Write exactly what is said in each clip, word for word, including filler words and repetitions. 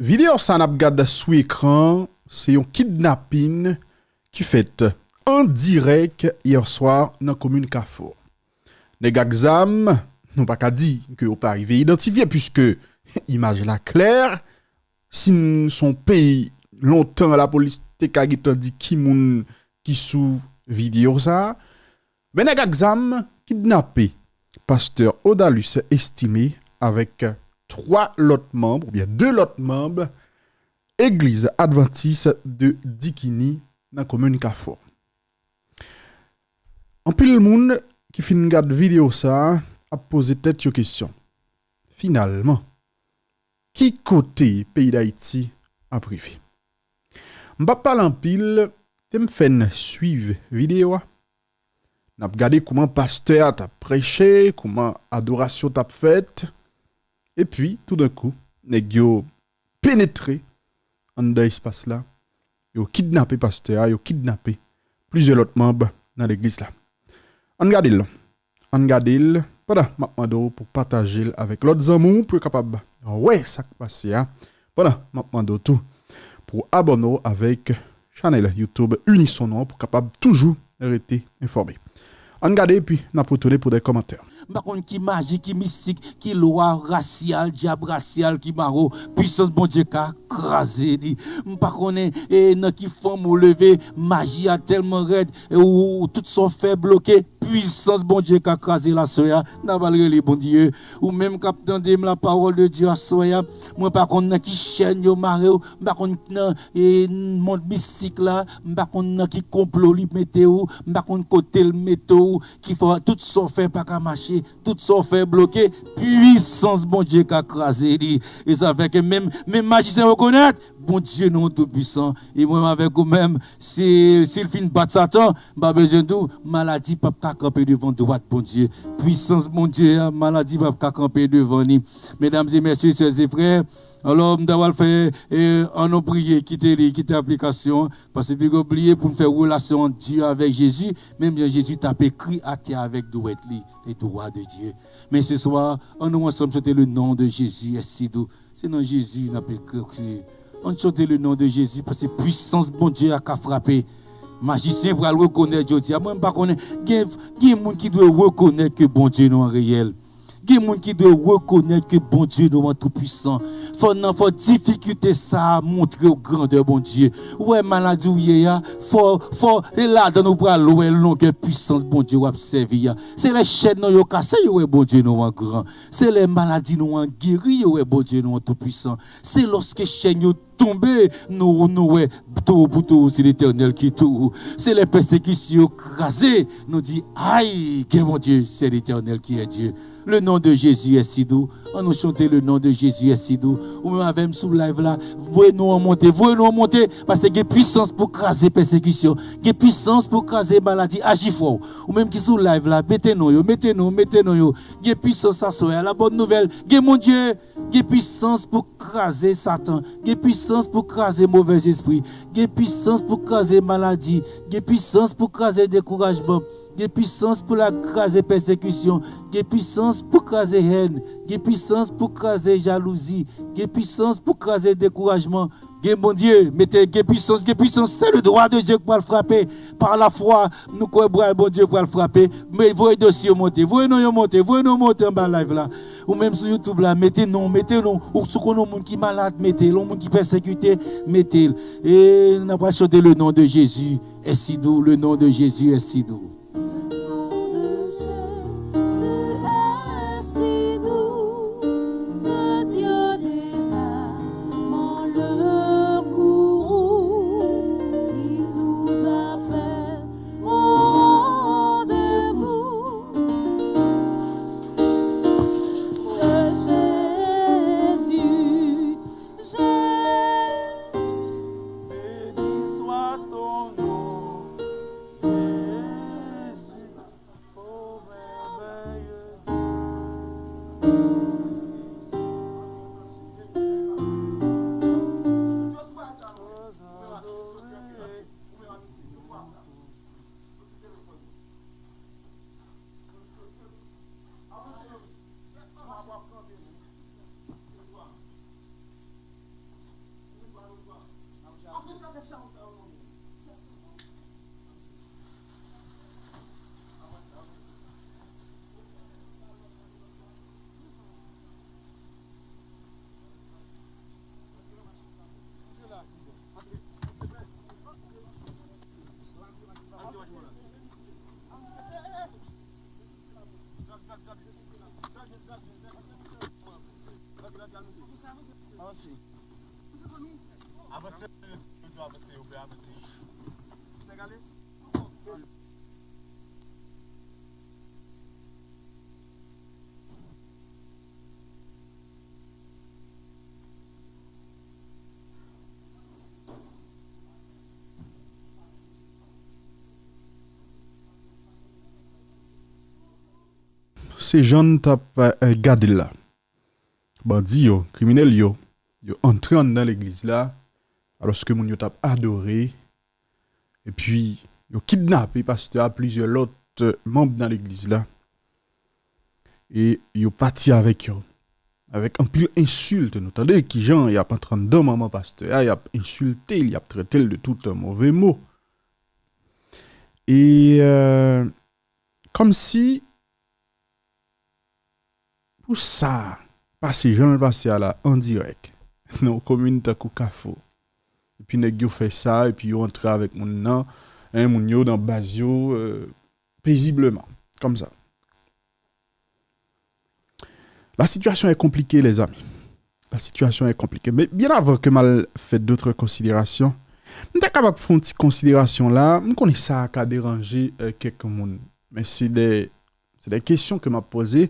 Videyo sa n ap gad sou ekran, se yon kidnapin ki fèt an dirèk yè swa nan komin Kafou. Nèg ak zam, nou pa ka di ke yo pa rive idantifye, piske imaj la klè. Si n se yon peyi, lontan lapolis te ka gentan di ki moun ki sou videyo sa a. Men nèg ak zam kidnape pastè Odalus Estimé avèk twa lòt manm, oubyen de lòt manm, Egliz Advantis de Dikini nan komin Kafou. Anpil moun ki fin gad videyo sa a ap poze tèt yo kesyon. Finalman, ki kote peyi Dayiti ap rive? M p ap pale anpil, te m fè n swiv videyo a. N ap gade kouman pastè a t ap preche, kouman adorasyon t ap fèt. Epi, toudenkou, nèg yo penetre anndan espas la. Yo kidnape pastè a, yo kidnape plizyè lòt manm nan legliz la. Ann gade l. Ann gade l. Pandan m ap mande w pou pataje l avèk lòt zanmi w pou yo kapab wè sa k pase a. Pandan m ap mande w tou pou abòne w avèk chanèl YouTube Unison nou an pou kapab toujou rete enfòme. Ann gade epi n ap retounen pou de kòmantè. M pa konn ki maji, ki mistik, ki lwa rasyal, dyab rasyal ki mare w. Pwisans Bondye ka kraze li. M pa konnen e, nan ki fòm ou leve, maji a tèlman rèd, e ou, ou tout sa w fè bloke. Pwisans Bondye ka kraze l aswè a. N a pral rele Bondye. Ou menm k ap tande m, la parole de Dieu aswè a. Mwen pa konn nan ki chèn yo mare w. M pa konn nan e, mond mistik la. M pa konn nan ki konplo li mete w. M pa konn kote l mete w. Ki fè tout sa w fè pa ka mache. Tout sa w fè bloke. Pwisans Bondye ka kraze li. E sa fè ke menm, menm majisyen rekonèt Bondye nou an toupwisan. E mwen avèk ou menm, si, si l fin bat Satan, m pa bezwen di w, maladi p ap ka kanpe devan dwat Bondye. Pwisans Bondye a, maladi p ap ka kanpe devan li. Medam e mesye, sè e frè, alò, m ta pral fè, e, ann nou priye, kite li, kite aplikasyon an, paske piga w bliye pou n fè relasyon ant Dye avèk Jezi, menm jan Jezi t ap ekri atè avèk dwèt li, les droits de Dieu. Men se swa, ann nou ansanm chante le nom de Jésus est si doux. Se nan Jezi n ap ekri. Ann chante le nom de Jésus, paske pwisans Bondye a ka frape. Majisyen pral rekonèt jodi a. Mwen, m pa konnen. Gen, gen moun ki dwe rekonèt ke Bondye nou an reyèl. Gen moun ki dwe rekonèt ke Bondye nou an toupwisan. Fò nan, fò difikilte sa a montre w grandè Bondye. Ou wè maladi w ye a, fò, fò, e ladan ou pral wè longè pwisans Bondye w ap sèvi a. Se lè chèn nou yo kase, yo wè Bondye nou an gran. Se lè maladi nou an geri, yo wè Bondye nou an toupwisan. Se lòske chèn yo tonbe, nou, nou wè towo pou towo, se Letènèl ki towo. Se lè pèsekisyon yo kraze, nou di, ay, gen Bondye, c'est l'Éternel qui est Dieu. Le nom de Jésus est si doux. Ann nou chante le nom de Jésus est si doux. Ou menm avè m sou live la, voye non an monte, voye non an monte, paske gen pwisans pou kraze pèsekisyon. Gen pwisans pou kraze maladi, aji fò. Ou menm ki sou live la, mete non yo, mete non, mete non yo. Gen pwisans aswè a, la bòn nouvèl. Gen Bondye, gen pwisans pou kraze Satan. Gen pwisans pou kraze movèzespri. Gen pwisans pou kraze maladi. Gen pwisans pou kraze dekourajman. Gen pwisans pou l kraze pèsekisyon. Gen pwisans pou kraze hèn. Gen pwisans pou kraze jalouzi. Gen pwisans pou kraze dekourajman. Gen Bondye, mete gen pwisans, gen pwisans. Se le droit de Dieu ki pral frape par la foi. Nou kwè bra Bondye pral frape. Men voye dosye yo monte, voye non yo monte, voye non monte anba live la. Ou menm sou YouTube la, mete non, mete non. Ou si w konn yon moun ki malad, mete l. Yon moun ki pèsekite, mete l. E n ap chante le nom de Jésus est si doux, le nom de Jésus est si doux. Le nom de Jésus est si doux, que Dieu des armes en le courroux, il nous appelle au rendez-vous. Jésus, Jésus, béni soit ton nom. Jésus, Avanse. Avanse, avanse, avanse. Se jan n t ap, eh, gade l la. Bandi yo, kriminèl yo, yo antre anndan legliz la, alòske moun yo t ap adore, epi yo kidnape pastè a, plizyè lòt, eh, manm nan legliz la, e yo pati avèk yo, avèk anpil ensilt. Nou tande kijan y ap antre anndan manman pastè a, y ap ensilte l, y ap trete l de tout move mo. E, eh, kòmsi pou sa pase jan l pase a la, an dirèk, nan yon komin tankou Kafou. Epi nèg yo fè sa, epi yo antre avèk moun nan, en, moun yo nan baz yo, eh, pezibleman, kòmsa. La situation est compliquée, les amis. La situation est compliquée. Men byen avan ke m al fè dòt konsiderasyon, m ta kapab fè yon ti konsiderasyon la. M konnen sa ka deranje, eh, kèk moun. Men se de, se de kesyon ke m ap poze.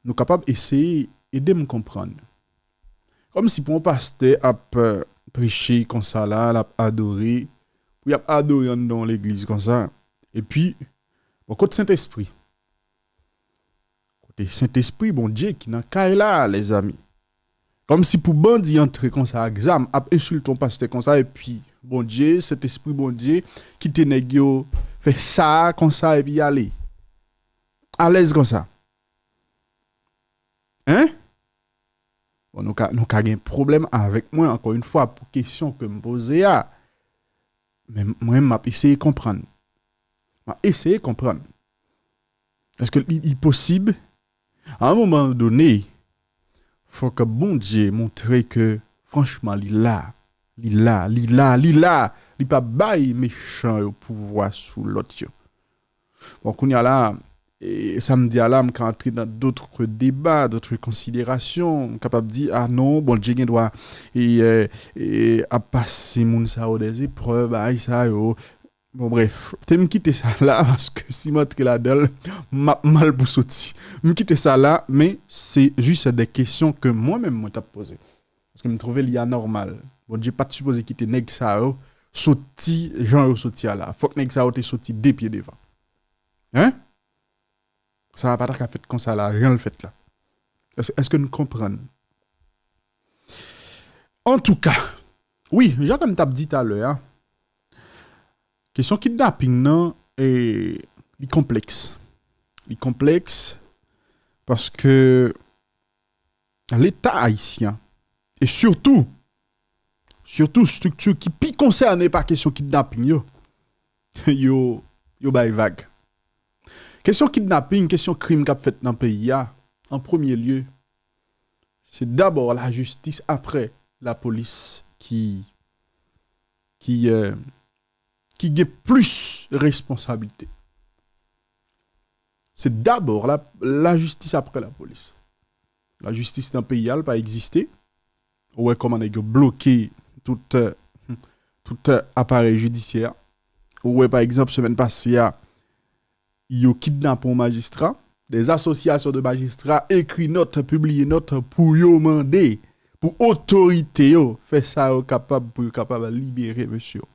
Nou kapab eseye ede m konprann. Kòmsi pou yon pastè ap, eh, preche konsa la, l ap adore, pou y ap adore anndan yon legliz konsa. Epi, bon, kot Sentespri? Kote Sentespri Bondye ki nan kay la, lèzami? Kòmsi pou bandi antre konsa ak zam, ap ensilte yon pastè konsa, epi Bondye, Sentespri Bondye, kite nèg yo fè sa konsa, epi ale. Alèz konsa. Hein? Bon, nou ka, nou ka gen pwoblèm avèk mwen, ankò yon fwa, pou kesyon ke m poze a. Men mwen, m ap eseye konprann. M ap eseye konprann. Èske li, li posib? A yon moman done, fòk Bondye montre ke, franchman, li la. Li la, li la, li la. Li pa bay mechan yo pouvwa sou lòt yo. Bon, kounye a la, e, sa m di a la, m ka antre nan dòt deba, dòt konsiderasyon. M kapab di, a non, Bondye gen dwa, e, e, e, ap pase moun sa yo dèzeprèv, bagay sa yo. Bon, brèf, te m kite sa la, paske si m antre ladan l, m ap mal pou soti. M kite sa la, men se jis de kesyon ke mwen menm mwen t ap poze. Paske m twouve li anòmal. Bondye pa t sipoze kite nèg sa yo soti jan yo soti a la. Fòk nèg sa yo te soti de pye devan. Hein? Sa pa ta ka fèt konsa la, jan l fèt la. Èske, èske n konprann? Antouka, wi, jan ke m t ap di talè a, kesyon kidnaping nan, e, li konplèks. Li konplèks paske Leta ayisyen, e sitou, sitou estrikti ki pi konsène pa kesyon kidnaping yo, yo, yo bay vag. Kesyon kidnaping, kesyon krim k ap fèt nan peyi a, an premye lye, se dabò lajistis, apre lapolis ki, ki, eh, ki gen plis responsablite. Se dabò la, lajistis, apre lapolis. Lajistis nan peyi a, l pa egziste. Ou wè kòman nèg yo bloke tout, eh, tout, eh, aparèy jidisyè a. Ou wè, pa egzanp, semèn pase a, yo kidnape yon majistra. Des associations de magistrats ekri nòt, pibliye nòt pou yo mande pou otorite yo fè sa yo kapab pou yo kapab libere mesye yo.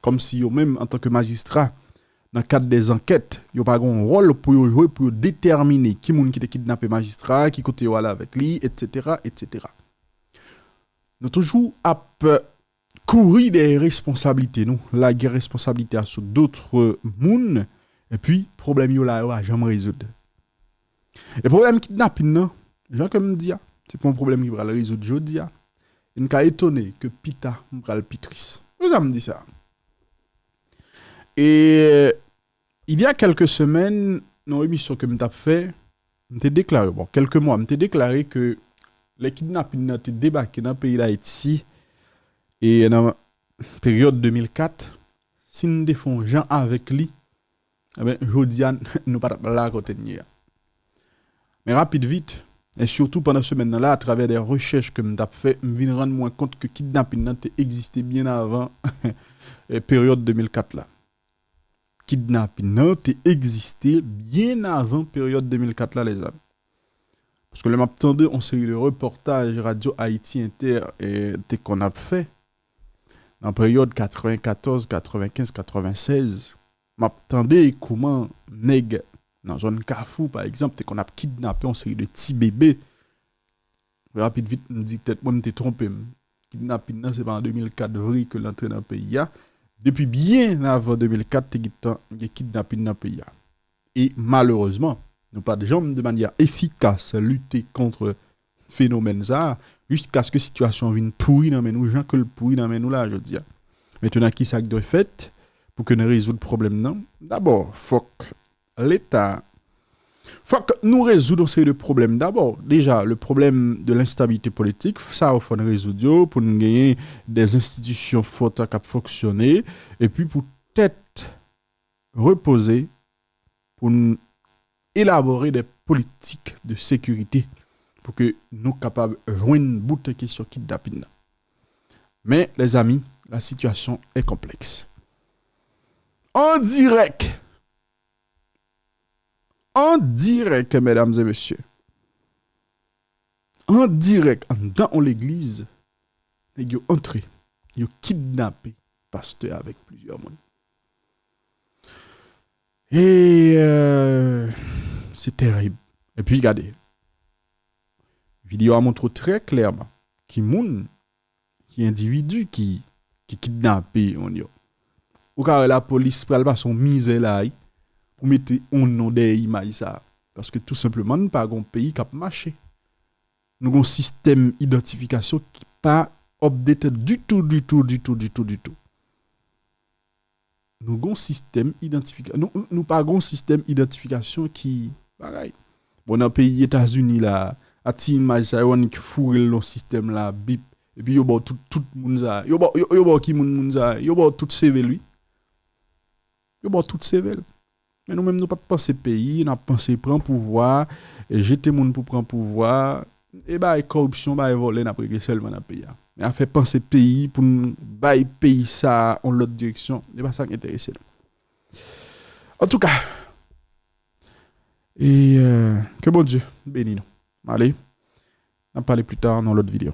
Kòmsi yo menm, antanke majistra, nan kad dè ankèt, yo pa gen yon wòl pou yo jwe pou yo detèmine ki moun ki te kidnape majistra a, ki kote yo ale avèk li, etsetera, etsetera. Nou toujou ap kouri dèyè responsablite nou, lage responsablite a sou dòt moun, epi pwoblèm yo la yo pa janm rezoud. E pwoblèm kidnapin nan, jan ke m di a, se pa yon pwoblèm ki pral rezoud jodi a. E n ka etone ke pita m pral pi tris. Poukisa m di sa? E, il y a quelques semaines, nan yon emisyon ke m t ap fè, m te deklare, bon, kèlke mwa, m te deklare ke lè kidnapin nan te debake nan peyi Dayiti, e nan peryòd de mil kat, si n te fè yon jan avèk li, e ben, jodi a, nou pa t ap la kote n ye a. Men rapid vit, e sitou pandan semèn nan la, atravè de rechèch ke m t ap fè, m vin rann mwen kont ke kidnapin nan te egziste byen avan e, peryòd de mil kat la. Kidnapin nan te egziste byen avan peryòd de mil kat la, lèzami. Paske lè m ap tande yon seri de repòtaj Radyo Ayiti Entè, e, te konn ap fè, nan peryòd katrevenkatòz, katrevenkenz, katrevennsèz, m ap tande kòman nèg nan zòn Kafou, pa egzanp, te konn ap kidnape yon seri de ti bebe. Rapid vit, m di tèt mwen, m te twonpe m. Kidnapin nan, se pa an de mil kat vre ke l antre nan peyi a. Depi byen avan de mil kat, te gentan gen kidnapin nan peyi a. E malerezman, nou pa t janm de manyè efikas lite kont fenomèn sa a, jiskaske sitiyasyon an vin pouri nan men nou, jan ke l pouri nan men nou la, jodi a. Mentnan, kisa k dwe fèt pou ke n rezoud pwoblèm nan? Dabò, fòk Leta, fòk nou rezoud yon seri de pwoblèm. Dabò, deja, le problème de l'instabilité politique, sa yo fò n rezoud yo pou n genyen de enstitisyon fò k ap fonksyone, epi pou tèt repoze, pou n elabore de politik de sekirite pou ke nou kapab jwenn bout kesyon kidnapin nan. Men, lèzami, la situation est complexe. An dirèk, an dirèk, medam e mesye, an dirèk, anndan yon legliz, nèg yo antre, yo kidnape pastè avèk plizyè moun. E, euh, se terib. Epi, gade, videyo a montre w trè klèman ki moun, ki endividi ki, ki kidnape moun yo. Ou ka wè lapolis pral pase yon mizè la, wi, pou mete yon non dèyè imaj sa. Paske tou senpleman, nou pa gon peyi k ap mache. Nou gon sistèm idantifikasyon ki pa updated ditou, ditou, ditou, ditou, ditou. Nou gon sistèm idantifika-, nou, nou pa gon sistèm idantifikasyon ki bagay. Bon, nan peyi Etazini la, a ti imaj sa yo, annik foure l nan sistèm la, bip. Epi yo ba w tout, tout moun sa. Yo ba, yo, yo ba w ki moun moun sa. Yo ba w tout C V l, wi. Yo ba w tout C V l. Men nou menm nou p ap panse peyi, n ap panse pran pouvwa, e jete moun pou pran pouvwa, e bay kòripsyon, bay vòlè, n ap regle sèlman nan peyi a. Men afè panse peyi pou n bay peyi sa a yon lòt direksyon, se pa sa k enterese nou. Antouka, e, euh, ke Bondye beni nou. Ale, n ap pale pli ta nan lòt videyo.